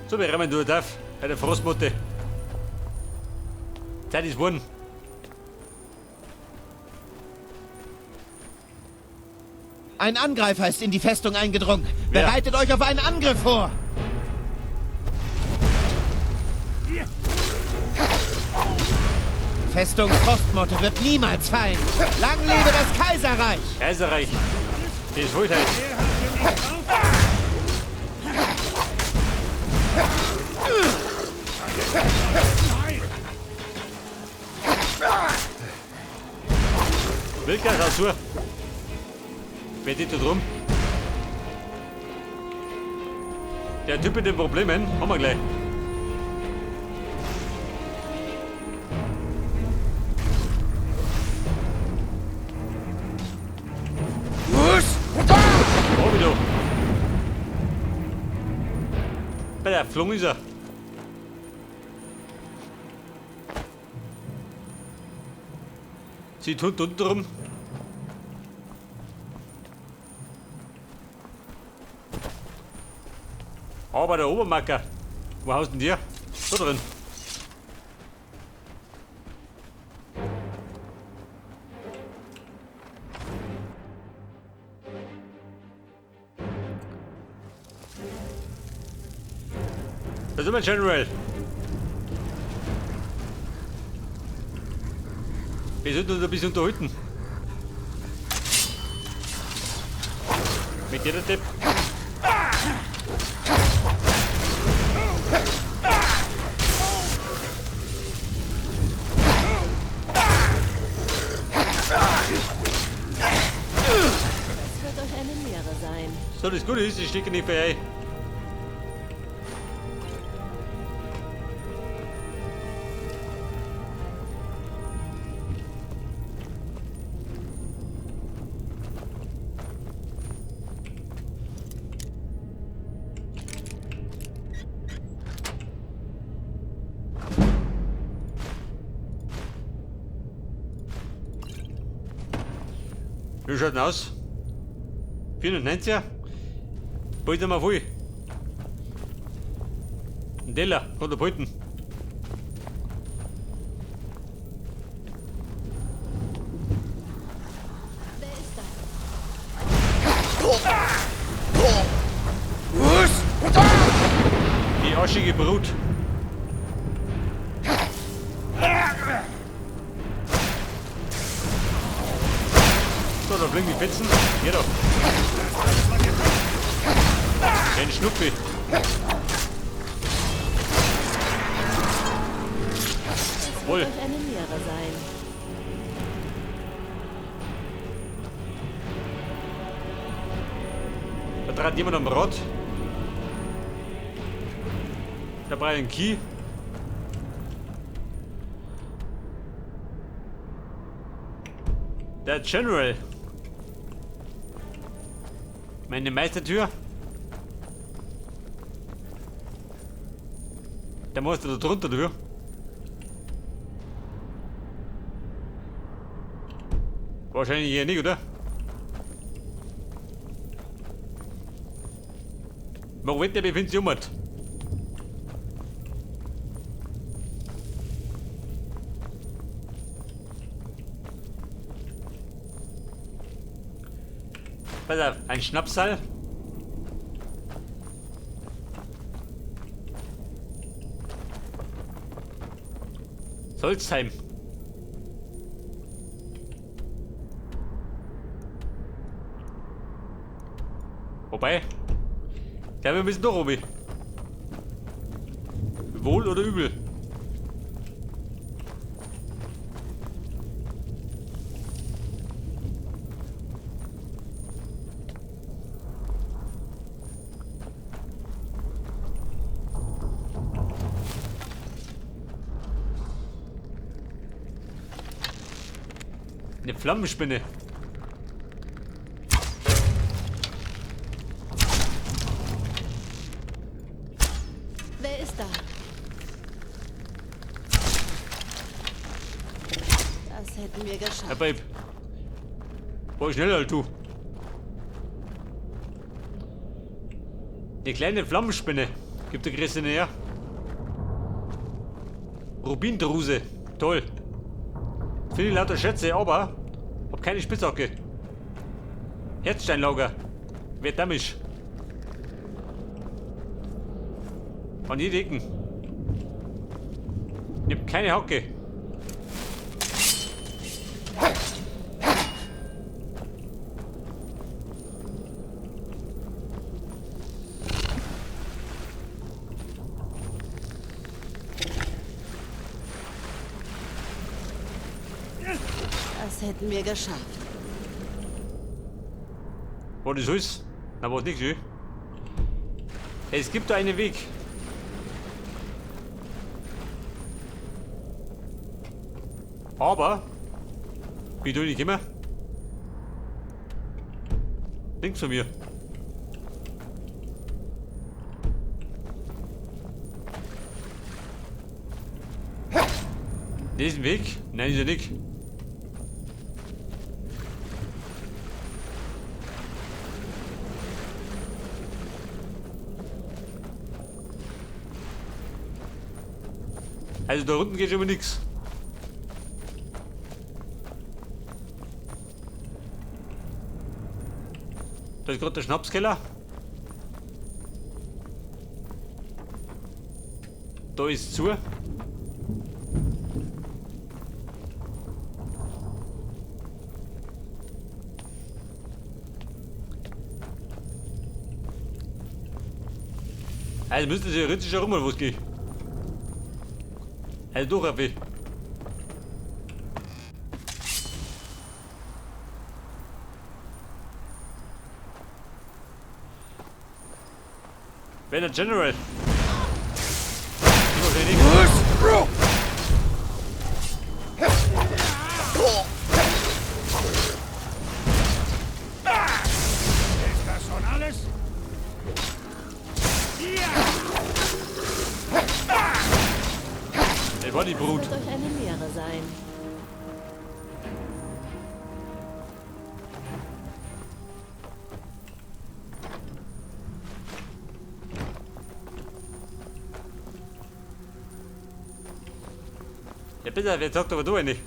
So, wir rennen durch darf. Bei der Frostmotte. Zeit ist geworden. Ein Angreifer ist in die Festung eingedrungen. Wer? Bereitet euch auf einen Angriff vor! Festung Frostmotte wird niemals fallen. Lang lebe das Kaiserreich! Kaiserreich. Das wollte halt. Wildgas auch zu. Wer geht da drum? Der Typ mit den Problemen, haben wir gleich. Oh, wieder. Bei der Flung ist er. Sie tut unten rum. Aber der Obermacker. Wo haust denn dir? Da drin. Da sind wir, General. Wir sollten uns ein bisschen unterhalten. Mit jeder Depp. Das wird euch eine Lehre sein. So, das Gute ist, ich stecke nicht bei euch. Wie schaut denn aus? 94er? Bald einmal voll. Ein Teller, kann der behalten. Wer ist da? Die aschige Brut. So, da fliegen die Fetzen. Geh doch. Den Schnuppi. Das Wohl. wird euch eine Lehre sein. Da trat jemand am Rad. Da brauche ich einen Key. Der General. Meine Meistertür. Der muss da drunter durch. Wahrscheinlich hier nicht, oder? Warum wird der befindet sich um? Pass auf, ein Schnapsal. Solzheim. Wobei, ja, wir müssen doch, Robi. Wohl oder übel? Eine Flammenspinne. Wer ist da? Das hätten wir geschafft. Herr Babe. War schneller als du. Eine kleine Flammenspinne. Gibt der Christi näher. Rubindruse. Toll. Finde ich lauter Schätze, aber hab keine Spitzhacke. Herzsteinlager. Wer damit? An jede Ecken. Ich hab keine Hacke. Das hätten wir geschafft. War das alles? Na, war nicht, schön. Es gibt da einen Weg. Aber, wie tue ich immer? Links von mir. Diesen Weg? Nein, ist ja nicht. Also da unten geht schon mal nichts. Da ist gerade der Schnapskeller. Da ist zu. Also müsste theoretisch auch immer was gehen. Also durch, Raffi. Wer der General? Ist das schon alles? Das war die Brut. Das wird euch eine Lehre sein. Ja bitte, wer sagt aber du eigentlich?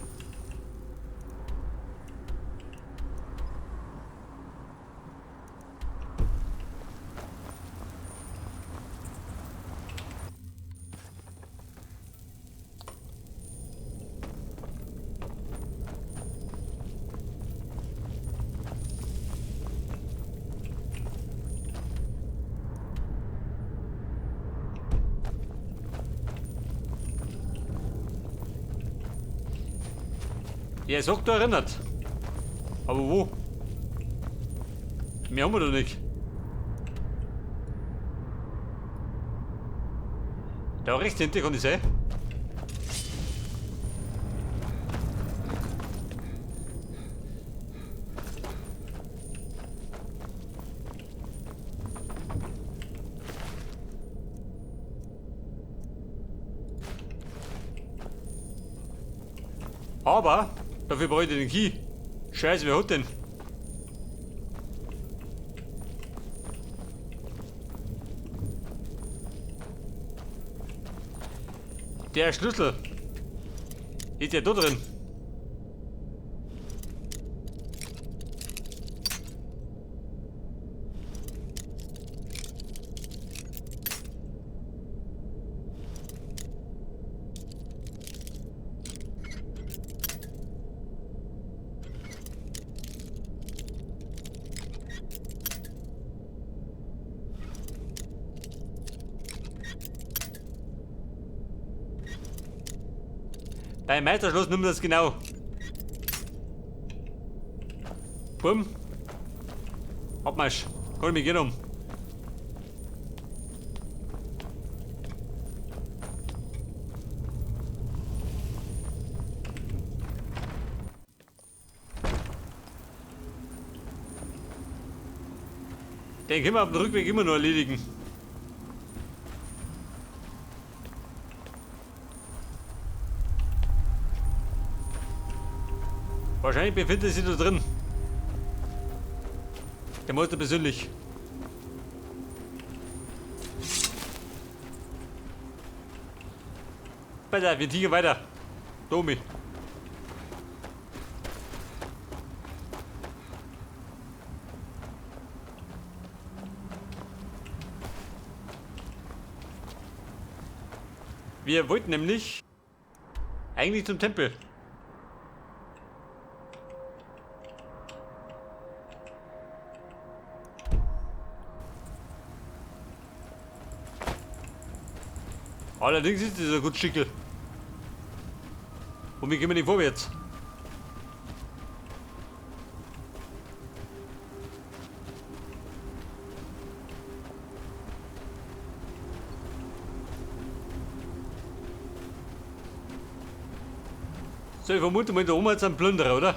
Ja, sagt da erinnert. Aber wo? Mehr haben wir doch nicht. Da rechts hinten kann ich sein. Aber dafür brauche ich den Key. Scheiße, wer hat denn? Der Schlüssel ist ja da drin. Beim Meisterschloss nimmt das genau. Bumm. Abmarsch. Kann ich mich gehen um. Den können wir auf dem Rückweg immer noch erledigen. Wahrscheinlich befindet sich da drin. Der Meister persönlich. Besser, wir ticken weiter. Domi. Wir wollten nämlich eigentlich zum Tempel. Allerdings ist dieser gut Schickel. Und wir gehen nicht vorwärts. So, ich vermute mal, da oben hat es einen Plünderer, oder?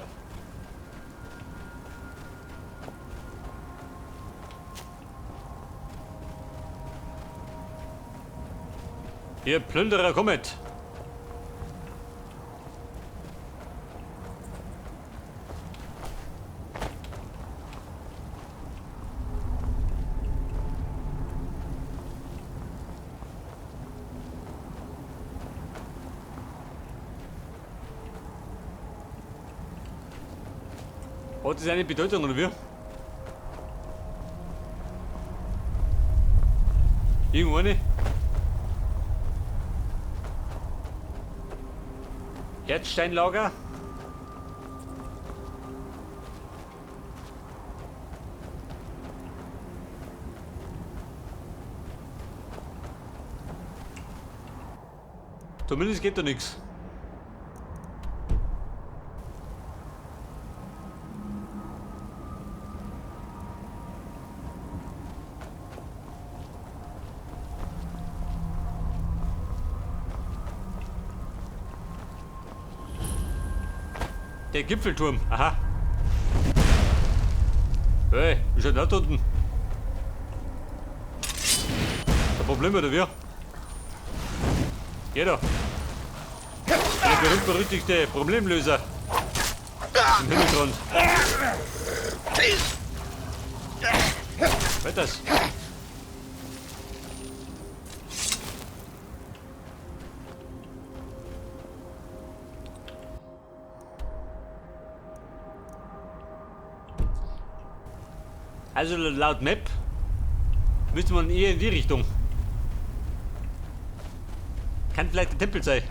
Ihr Plünderer, kommet! Hat das eine Bedeutung, oder wie? Irgendwo eine? Herzsteinlager. Zumindest geht da nichts. Der Gipfelturm, aha. Hey, wie schaut denn da unten? Ein Problem oder wie? Geh doch. Der berühmt-berüchtigte Problemlöser. Im Hintergrund. Was ist das? Also laut Map müsste man eher in die Richtung. Kann vielleicht der Tempel sein.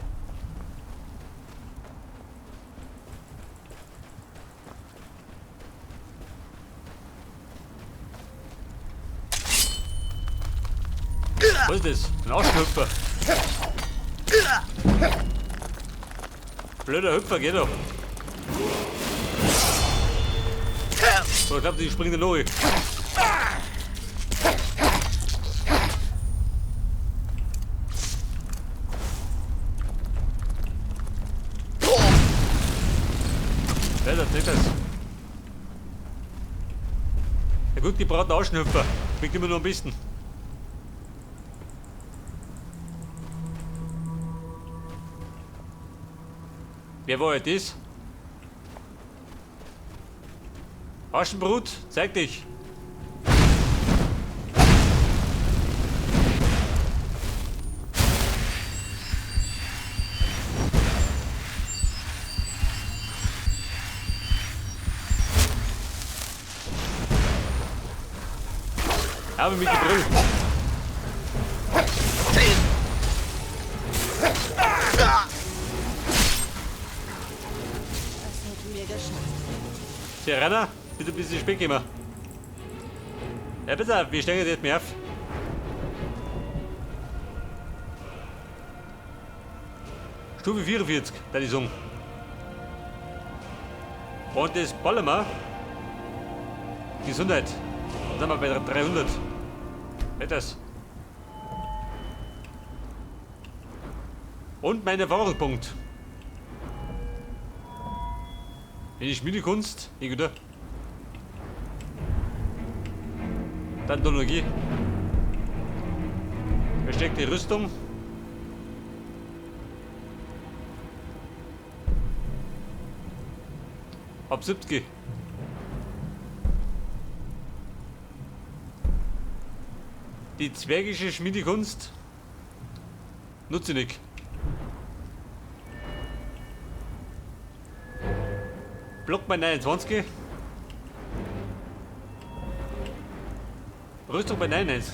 Was ist das? Ein Aschenhüpfer. Blöder Hüpfer, geht doch. So, ich glaube, die springen neu. Wer das nicht das? Ja gut, die braten Aschenhüpfer. Schmeckt immer nur am besten. Wer war heute das? Aschenbrut, zeig dich! Habe mich gebrüllt. Das hätten wir geschafft. Serana, bitte ein bisschen spät immer. Ja, bitte, wir steigen jetzt mehr auf. Stufe 44, da die Song. Und das ballern wir. Gesundheit. Dann sind wir bei 300. Das. Und mein Erfahrungspunkt. In die Schmiedekunst, hier Technologie. Versteckte Rüstung. Ab 70. Die zwergische Schmiedekunst nutze ich nicht. Block bei 29. Rüstung bei 99.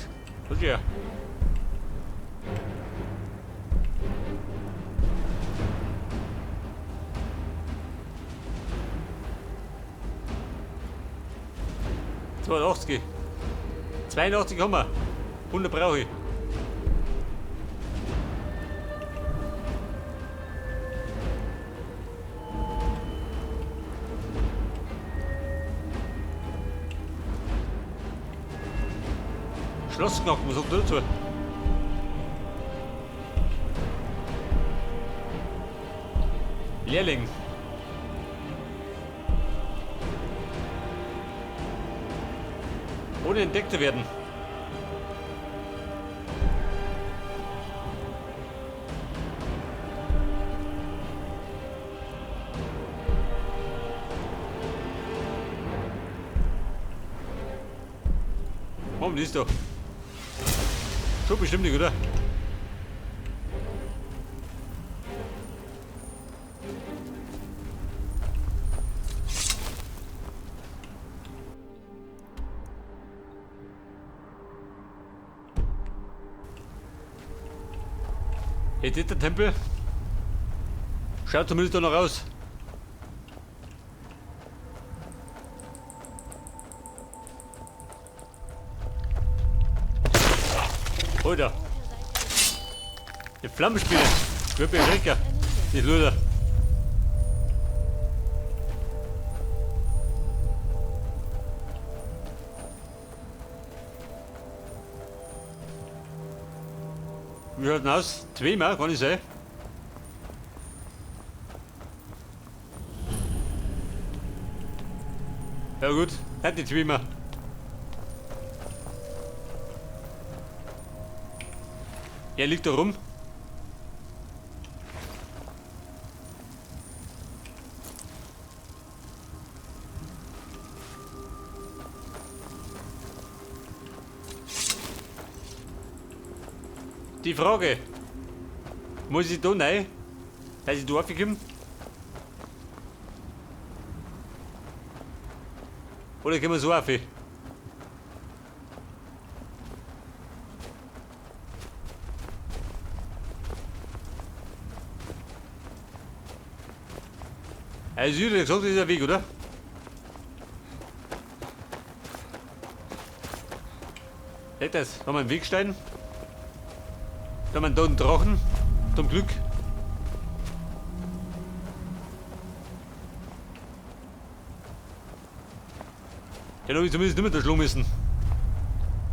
Was ist ja? ...82. 82 haben wir. 100 brauche ich. Schloss knacken, was sagt der dazu? Lehrling. Ohne entdeckt zu werden. Warum liest du? Schon bestimmt nicht, oder? Hey, der Tempel schaut zumindest da noch aus. Alter. Die Flammenspinne. Wird mir schrecker. Die Luder. Wie schaut denn aus? Zweimal, kann ich sein? Ja gut, hat die zweimal. Er liegt da rum. Die Frage, muss ich da rein, dass ich da raufkomme? Oder können wir so rauf? Also, ich hätte gesagt, das ist der Weg, oder? Seht das? Da haben wir einen Wegstein. Da haben wir einen toten Drachen. Zum Glück. Den habe ich zumindest nicht mehr da schlagen müssen.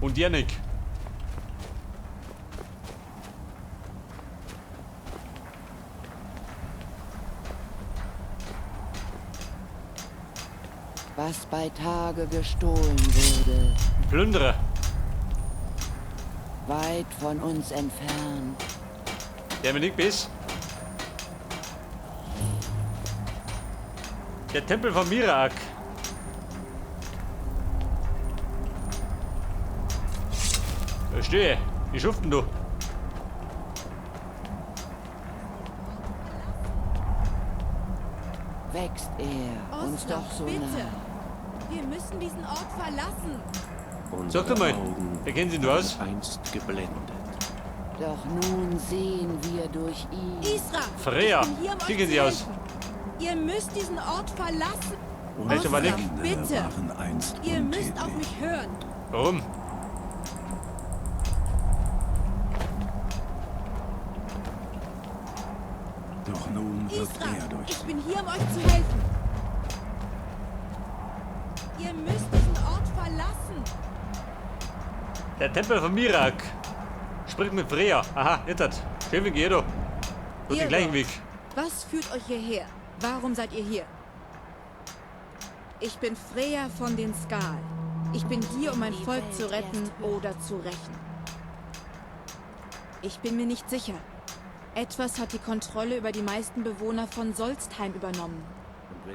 Und Janik. Was bei Tage gestohlen wurde. Plünderer. Weit von uns entfernt. Der mir nicht bis. Der Tempel von Miraak. Verstehe. Wie schuften du? Wächst er uns doch so bitte. nah. Wir müssen diesen Ort verlassen. Sag doch mal, wer kennt sich denn aus? Einst geblendet. Doch nun sehen wir durch ihn. Isra, Freya, ich bin hier, um wie euch kennen zu Sie aus? helfen. Ihr müsst diesen Ort verlassen. Welcher war Osnaf, Nick? bitte. Waren einst Ihr müsst auf untätig. mich hören. Warum? Doch nun wirkt Isra, er durch ich bin hier, um euch zu helfen. Ihr müsst diesen Ort verlassen. Der Tempel von Miraak. Spricht mit Freya. Aha, jetzt hat. Schön, wie geht er? Durch den gleichen Weg. Was führt euch hierher? Warum seid ihr hier? Ich bin Freya von den Skaal. Ich bin hier, um mein Volk zu retten oder zu rächen. Ich bin mir nicht sicher. Etwas hat die Kontrolle über die meisten Bewohner von Solstheim übernommen.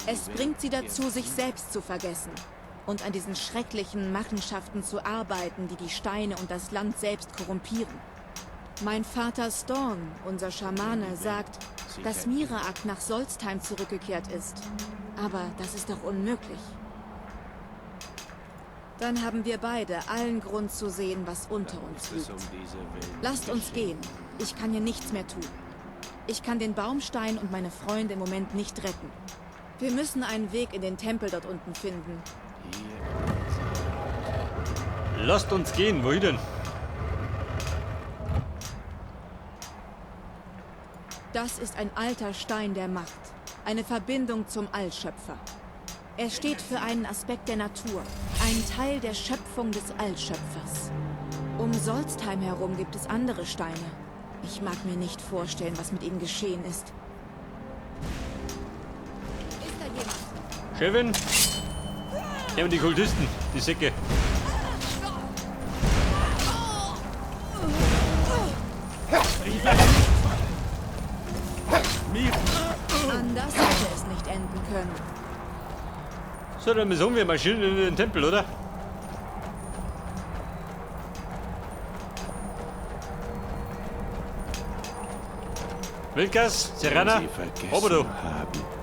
Es bringt sie dazu, sich selbst zu vergessen und an diesen schrecklichen Machenschaften zu arbeiten, die die Steine und das Land selbst korrumpieren. Mein Vater Storn, unser Schamane, sagt, dass Miraak nach Solstheim zurückgekehrt ist. Aber das ist doch unmöglich. Dann haben wir beide allen Grund zu sehen, was unter uns Ist es liegt. um diese Welt Lasst uns geschehen. gehen. Ich kann hier nichts mehr tun. Ich kann den Baumstein und meine Freunde im Moment nicht retten. Wir müssen einen Weg in den Tempel dort unten finden. Lasst uns gehen. Wohin denn? Das ist ein alter Stein der Macht. Eine Verbindung zum Allschöpfer. Er steht für einen Aspekt der Natur, einen Teil der Schöpfung des Allschöpfers. Um Solstheim herum gibt es andere Steine. Ich mag mir nicht vorstellen, was mit ihnen geschehen ist. Ist da jemand? Chefin? Hier haben die Kultisten, die Säcke. Anders hätte es nicht enden können. So, dann besuchen wir marschieren in den Tempel, oder? Wilkas, Serana, Sie vergessen Obodo. haben.